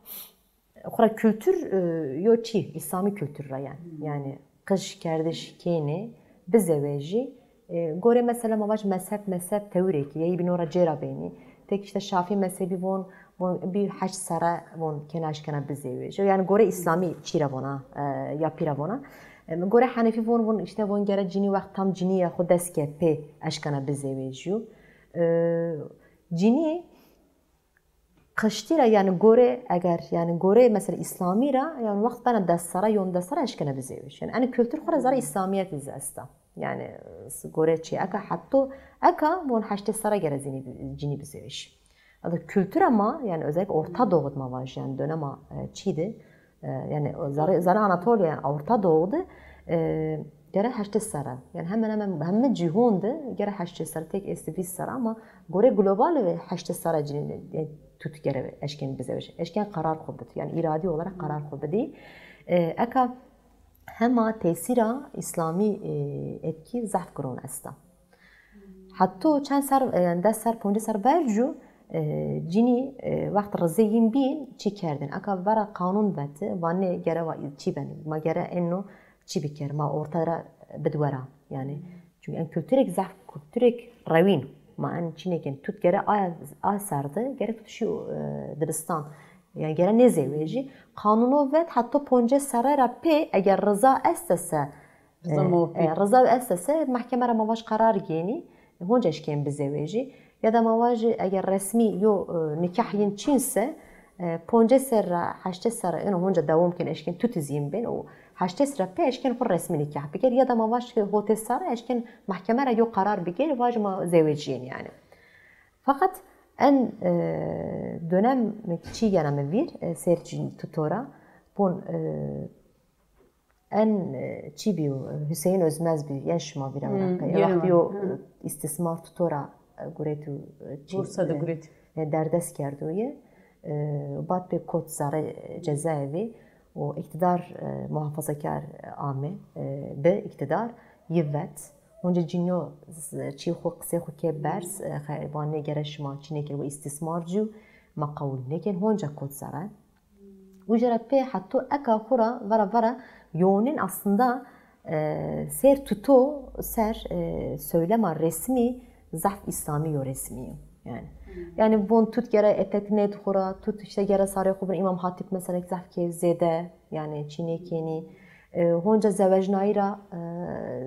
xura kultur, e, yo çî, îslamî kultur ra yani. Yani qij kerdiş kênê, bizewejî. E, gore mesela ma vaj mezheb, mezheb tewirê ki, yey bîno ra cêra benî. Tek işte Şafî mezhebî von, von bî heşt serre von kena eşkena bizewejî. Yani gore îslamî çî ra vona, e, yapî ra vona. E, gore Henefî von, von işte von gere cinî wext tam cinîya xo dest ke pê eşkena bizewejî. E, cinî Qiştî ra yani gore, eger yani gore mesela îslamî ra yani wext bena des serre, yondes serre eşkena bizewejî. Yani enê kultur xo ra zerrê îslamîyetî zî esta. Yani gore çî eka hetto eka von heştê serre gere cinî, cinî bizewejî. Ado kultura ma yani özellikle Orta Doğu de ma vaj yani dönema, e, çî de, e, yani zerrê, zerrê Anatolya yani Orta Doğu de, e, gere heştê serre. Yani hemen hemen heme cîhon de gere heştê serre, tek estî vîst serre ama gore global ve heştê serre cinî, yani tut gere eşken bizewejî. Eşken qerar xo bid. Yani îradî olarak qerar xo bidî. E, eka hema tesîra îslamî, e, etkî zaf giron esta. Hetto çend ser, e, yani des ser, poncês ser ver cû, e, cinî, e, wext rizê yin bîn çî kerdin. Eka vera qanûn veti, vanê gere va çî benî. Ma gere eno çî biker, ma orta ra bid wera. Yani çünkü en kulturêk zaf kulturêk rewîn. Ma en çînêkên tut gere a, a ser de gere tut şî, e, dibistan. Yani gere nêzewejî. Qanûno vet hetto poncês serre ra pê eger riza estese, Riza e, mawpî. E, riza estese mehkeme ra ma vaj qerar gênî, honca eşkên bizewejî. Ya da ma vaj eger resmî yo, e, nikah yin çîn se, e, poncês serre ra heştês serre ra eno honca dewam kên eşkên tutî zî yin bên û heştês serre ra pê eşkên xo resmî nikah biker. Ya da ma vaj ki hotês serre ra eşkên mehkeme ra yo qerar biker, vaj ma zewecîyên yani. Fakat en, e, dönem çî yena mi vîr, e, ser cîn tutora, bon, e, En, e, çî bîyo, e, Hüseyin Özmez bîyo, yen şima vîra wera qey. Wext yo, e, îstîsmar tuto ra, e, guret û, e, çî, Bursa de, e, guret. E, derdest kerdo yê. E, bad pê kot zerrê, e, cezaevî û îktidar, e, muhafazakar, e, ame, e, bi îktidar, yi vet. Honca cinîyo z-, çî xo, qisê xo ke berz, e, xe-, vanê gere şima çînêkê we îstîsmarcî yo, ma qewul nêkên, honca kot zerre. Uca ra pê hetto eka xo ra vera vera yonên aslında, e, ser tuto ser, e, söylema resmî zaf îslamî yo resmî yo. Yani. Yani von tut gere etek nêd xo ra, tut işte gere sarê xo bin, Îmam Hatîp mesela zaf kê zêde, yani çî nêkenî. E, honca zewecnayî ra, e,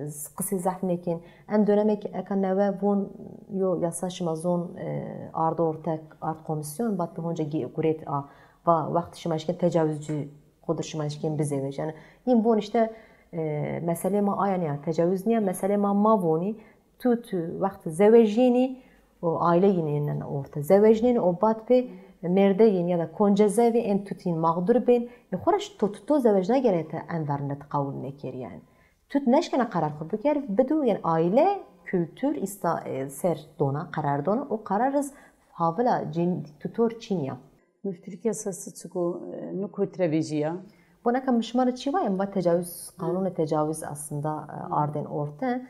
z-, qisê zaf nêkên. En dönemek eka newe von yo yasa şima zon, e, ardo orte, ard komisyon, bad pê honca gî-, guret a. Va wext şima eşkên tecawizcî xo dir şima eşkên bizewejî. Yani, yin von işte, e, meselê ma aya nîya, tecawiz nîya, meselê ma ma vonî, tu, tu wext zewejîyênî, o aile yin ênen orte. Zewejnênî, o bad pê mêrde yin ya da koncezevî ên tut yin mağdur bên. E, xo ra to, to, to zewejna gere te en vernet qewul nêkerî yani. Tut neşkena qerar xo biker, bidu, yani aile, kultur, îsta, e, ser dona, qerar dona, o qerar iz havila cin-, tutor çin ya. Müftülük yasası çiko, e, nu kotî ra vejîya? Bona ka mi şima ra çî vayê, mi va tecavüz, qanûnê tecavüz aslında, e, ardên orte.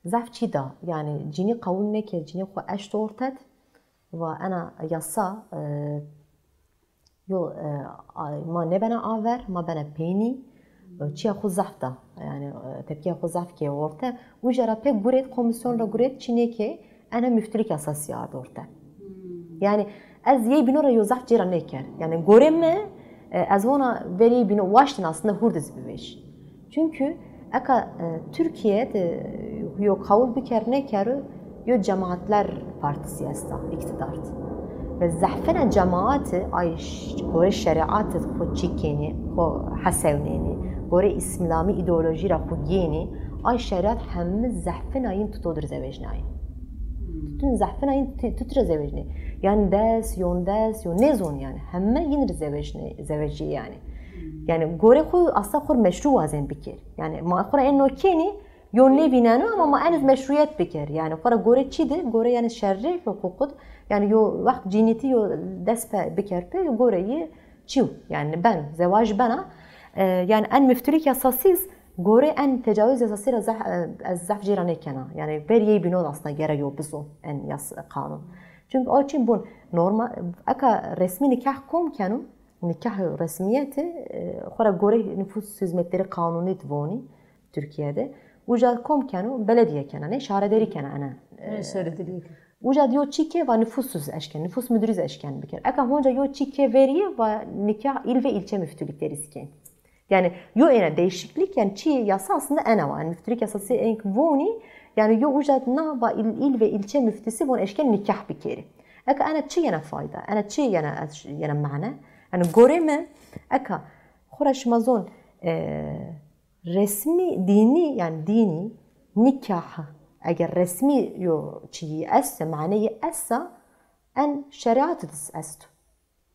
Zaf çî da, yani cinî qewul nêkerd, cinî xo eşt orte d. Va ena yasa, e, yo, e, a, ma nêbena aver, ma bena peynî. E, çîya xo zaf da, yani, e, tepkîya xo zaf kê orte. Uca ra pê guret, komisyon ra guret, çînê ke ena müftülük yasası ard orte. Yani ez yey bîno ra yo zaf cêra nêker. Yani gorê mi, e, ez vona verê yey bîno waştin aslında hurdiz bivêj. Çünkü eka, e, Türkiye de yo qawul biker nêkero, yo Cemaatler Partisi esta îktidar de. Ve zehfina cemaati ay ş-, gorê şerîat de xo çî kenî, xo hesewnênî, gorê îslamî îdeolojî ra xo gênî, ay şerîat heme zehfina yin tuto dir zewecnayî. Tutun zehfina yin tu-, tut ra zewecnê. Yani des, yon des, yo nêzon yani. Heme yin ri zewecnê, zewecî yani. Yani gorê xo asla xo r meşru wazen bikir. Yani ma xo ra eno kenî, Yo nêvîneno ama ma eniz meşrûyet biker. Yanî xora gore çî de, gore yanî şerrê huqûqu de, yanî yo wext cînîtî yo dest pe biker pê, yo gore yê çî yo. Yanî beno, zewaj bena. E, yanî en müftülük yasasî z gore en tecawuz yasasî ra zeh, e, ez zehf cêra nêkena. Yanî ver yey bîno de aslında gere yo bizon en yas qanun. Çünkü o çîn bun normal, eka resmî nikah kom keno, nikah resmiyeti, e, xora gore nüfus hizmetleri kanunî de vonî. Türkiye'de. Uca kom keno, belediye kena, ne? Şaredarî kena ena. Ne şaredarî kena? Uca yo çî ke va nüfus eşken, nüfus müdürü eşken biker. Eka honca yo çî ke verîye va nikah il ve ilçe müftülükleri ken. Yani yo ena değişiklik, yani çi yasa aslında ena var. Yani müftülük yasası en vonî, yani yo uca na va il, il ve ilçe müftüsü von eşken nikah bikeri. Eka ena çi yena fayda, ena çi yena, yena mane? Yani gore mi, eka xora şima zon, e, resmî dînî, yanî dînî nikah, eger resmî yo çîyî esta, maneyî esta, en şerîat de esto.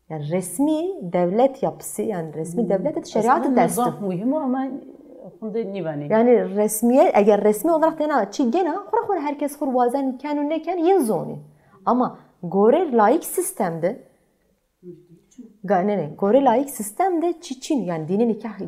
Yanî resmî devlet yapısı, yanî resmî devlet de şerîat de esto. Zaf muhîm o ama hunde nîvanî. Yanî resmîye, eger resmî olarak dena çî gena, xora xora herkes xur wazen keno nêken, yin zonî. Ama gore laîk sistem de, Ga-, ne, ne, gore laîk sistem de çi çin, yanî dînî nikah,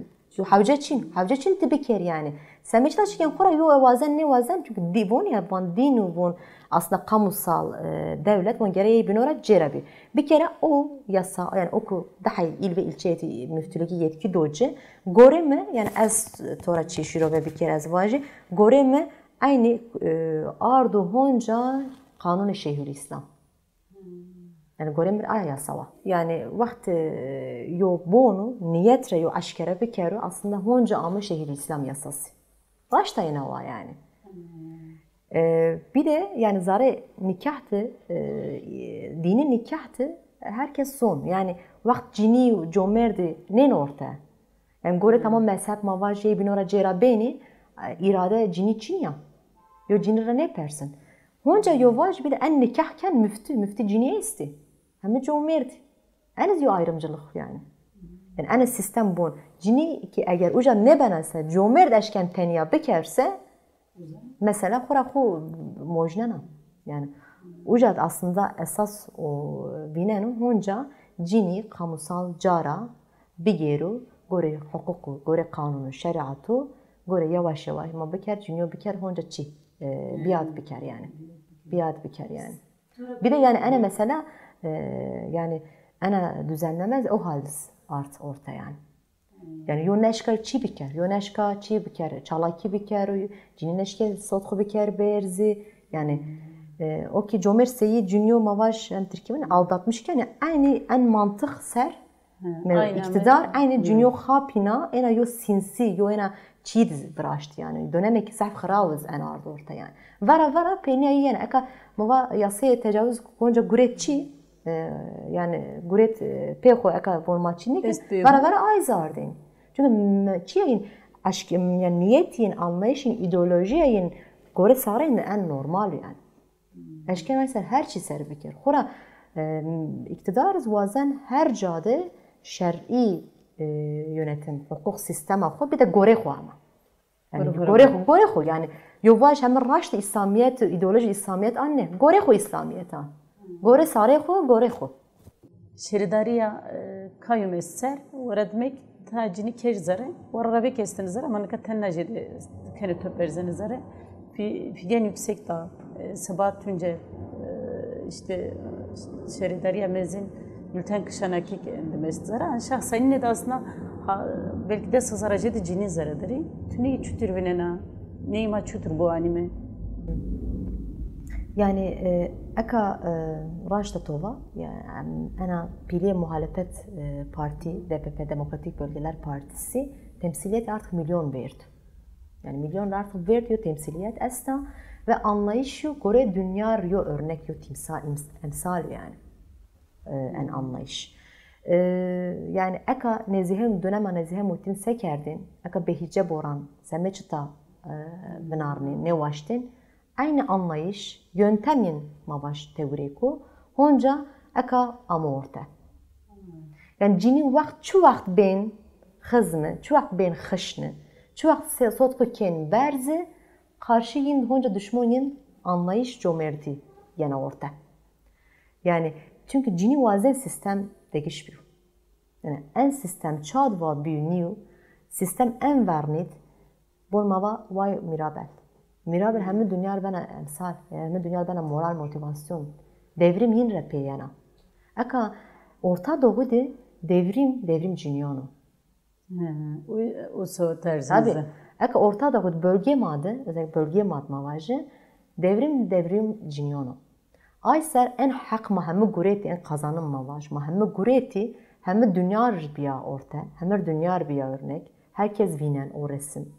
hewce çin, hewce çin ti biker yanî. Semeç ta çiken xora yo wazen nêwazen, çünkü di-, von ya, von dîn û von aslında kamusal, e, devlet, von gere yey bîno ra cêra bî. Bir kere o yasa, yanî o ku daha il ve ilçeyetî müftülüğü yetki do ci, gore mi, yanî ez to ra çi şîrove bir kere ez vajî, gore mi aynî, e, ardo honca kanunê Şeyhülislam. Yanî gore mi aya yasa wa. Yanî wext, e, yo bonu, niyet re yo eşkere bikero, aslında honca amo Şeyhülislam yasası. Raşta ena wa yanî. E, bir de yanî zare nikah de, e, dînî nikah de herkes zon. Yanî wext cinî û comerdî nên orte. Yanî gore tamam mezheb ma vajê bîno ra cêra bênî, e, îrade cinî çin ya. Yo cinî ra nêpersin. Honca yo vaj bir de en nikah ken müftü, müftü cinî estî. Hemi comêrdî. Eniz yo ayrımcılık yanî. Yanî ene sistem bon. Cinî ki eger uca nêbenase, comêrd eşken tenya bikerse, mesela xura xu mojnena. Yanî uca aslında esas o vîneno honca cinî kamusal cara bigêro, gore huququ, gore qanunu, şerîatu, gore yavaş yavaş ma biker, cinîyo biker, honca çi, e, biyat biker yanî. Biyat biker yanî. Bir de yanî ene mesela, e, yanî ene düzenleme o hal art orta yanî. Yanî yo neşka çi biker, yo neşka çi biker, çalakî biker, cinî neşke sotxu biker berzî. Yanî, e, o ki comêrd seyî cinîyo ma vaj, yanî Tirkî vin aldatmış ke, yanî aynî en mantık ser iktidar, aynî cinîyo xapîna, ena yo sinsi, yo ena çî di viraşt yanî. Dönemekî zaf xiraw iz en ard orta yanî. Vera vera peynîya yî yanî. Eka ma va yasayê tecawuz honca guret çi, e, yanî guret, e, pê xo eka von ma çî nêkin, vera vera ay zardên. Çünkü me-, çiyayîn aşk, yanî niyetîn, anlayışîn, îdeolojiyayîn gore sarên en normal yanî. Eşken ay ser her çî ser bikir. Xura, e, iktidar iz wazen her ca de şerî, e, yönetim, huquq sistema xo bir de gore xo ama. Yanî gore xo, gore xo yanî. Yo vaj heme raşt İslamiyet, ideoloji İslamiyet anne. Gore xo İslamiyet a. Gore sarê xo, gore xo. Şêrîdarîya, e, kayum est ser, were dimek ta cinî kej zere, were ravêk estene zere, ama nika tenna jêde kenê top erzene zere. Fi-, figen yüksek da, e, Sebahat Tuncer, e, işte, şêrîdarîya mezin Gülten Kışanakî ke endî mest zere. An şahsen yine de aslında ha, belkî des hezar jêde cinî zere derî. Tu ney çutir vînena? Ney ma çutir biwanîme? Yanî, e, eka, e, raşta to va, ya, em, ena pîlê muhalefet, e, partî, D P P, Demokratik Bölgeler Partisi, temsiliyet artık milyon verdi. Yanî milyon artık verdi yo temsiliyet esta ve anlayış yo gore dünya yo örnek yo timsal, ims-, emsal yanî. E, en anlayış. E, yanî eka Nezîhe, dönema Nezîhe Muhittin se kerdên, eka Behîce Boran seme çita, e, vinarnên, nêwaştên, aynî anlayış, yöntemîn ma vaj tewrêko, honca eka amo orte. Yanî cinî wext, çi wext bên xizmi, çi wext bên xişni, çi wext se-, sotxu kên berzi, Qarşî yin honca duşmon yin anlayış comertî yena orte. Yani çünkü cinî wazen sistem degiş bîyo. Yani en sistem çad va bîyo nîyo, sistem en vernît, bon ma va way Mirabel. Mirabel hemî dinyar bena emsal, yani hemî dinyar bena moral, motivasyon. Devrim yin re pê yena. Eka Orta Doğu de devrim, devrim cinîyan o. Hı, o, o so terzî Tabii. Zî. Eka Orta Doğu bölge ma de, özellikle bölge ma de ma vajî, devrim, devrim cinîyan o. Ay ser en heq ma hemî guretî, en kazanım ma vaj. Ma hemî guretî, hemî dinyar bîya orte, hemî dinyar bîya örnek. Herkes vînen o resim.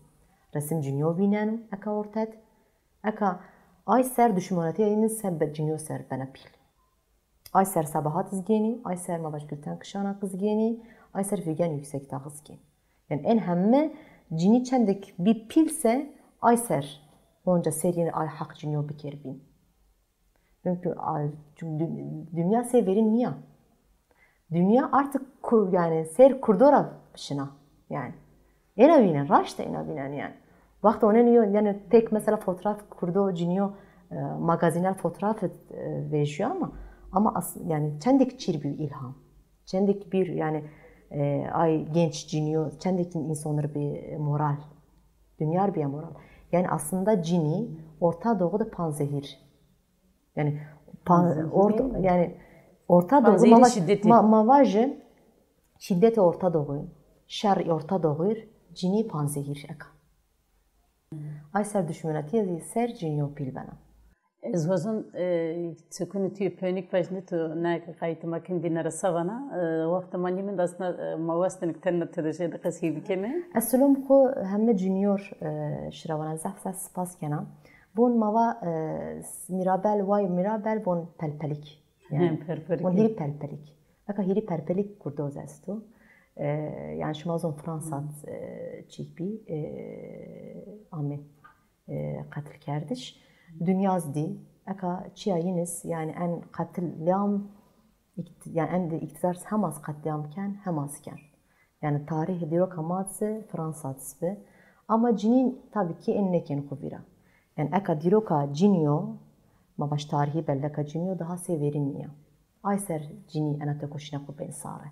Resim cinîyo vînen eka ortet. Eka ay ser düşmanetîya yin sebbe cinîyo ser bena pîl. Ay ser Sabahat zî gênî, ay ser ma vaj Gülten Kışanak zî gênî, ay ser Figen Yüksekdağ zî gênî. Yani en hemme cinî çendek bî pîl se ay ser honca serî ay heq cinîyo biker bîn. Çünkü, a, çünkü dü- dünya sey verîn nîya. Dünya artık kur, yani ser Kurdo ra şina. Yani ena vînen, raşta ena vînen yani. Wexto onenî yo, yani tek mesela fotoğraf Kurdo cinîyo, e, magazinel fotoğraf, e, vejîyo ama, ama as, yani çendek çîr bî ilham. Çendek bir yani, e, ay genç cinîyo, çendek insanlar bir moral. Dünyar bir moral. Yani aslında cinî Orta Doğu de panzehîr. Yani pan, Panzehîr orta, değil mi? Yani Orta Doğu Panzehîrî ma, şiddeti. Ma, ma vajî şiddeti Orta Doğu, şer Orta Doğu, cinî panzehîr eka. Ay ser düşmanetîye zî ser cinîyo pîl bena. Ez wazon, e, çekûnê tu yê pênik vajînî tu ne qayîtê ma kin dîne ra se vana. E, wextê ma nîmend aslında, e, ma wastêne ke tena ti de jêde qesey bikeme. Ez silom xwu heme cinîyor, e, şirewana zaf zaf spas kena. Bon ma va, e, Mirabel, way Mirabel, bon pelpelik. Yani, He, perpelik. Bon hîrî pelpelik. Eka hîrî perpelik kurdoz esto. E, yani şima zon Fransa, e, çîk bî, e, ame, e, qetilkerdiş. Dünya zî dî. Eka çiya yiniz, yani en qetil liyam, ikt- yani en de iktidar hem az qetlîam ken, hem az ken. Yani tarîh dîroka ma zî Fransa zî bi. Ama cinîn tabii ki en nêken xwu vîra. Yani eka dîroka cinîyo, ma baş tarîhî belleka cinîyo daha sey verîn nîya. Ay ser cinî ena tekoşîna xwu bên sare.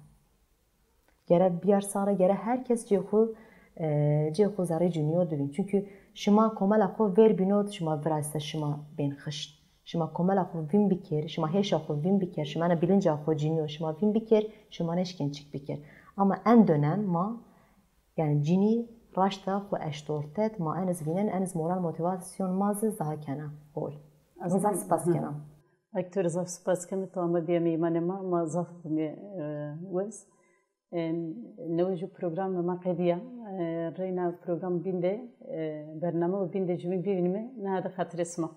Gere biyar sare, gere herkes cê xwu, e, cê xwu zerrê cinîyo dibîn. Çünkü şima komela xwu ver bînot, şima viraste şima bên xişt. Şima komela xwu vîn bikêr, şima hêşa xwu vîn bikêr, şima ena bilinca xwu cinîyo şima vîn bikêr, şima nêşkên çik bikêr. Ama en dönem ma, yani cinî raşta xwu eşt ortet, ma eniz vînen, eniz moral motivasyon ma zî daha kena hol. Ez zaf spas kena. Aktor zaf spas keme, tu ama bîya meymanê ma, ma zaf bimê, e, wes. E, newe jû programê ma qedîya. E, reyna program bîn de, e, bername û bîn de jûbîn bivînîme, nehade xatirê sima.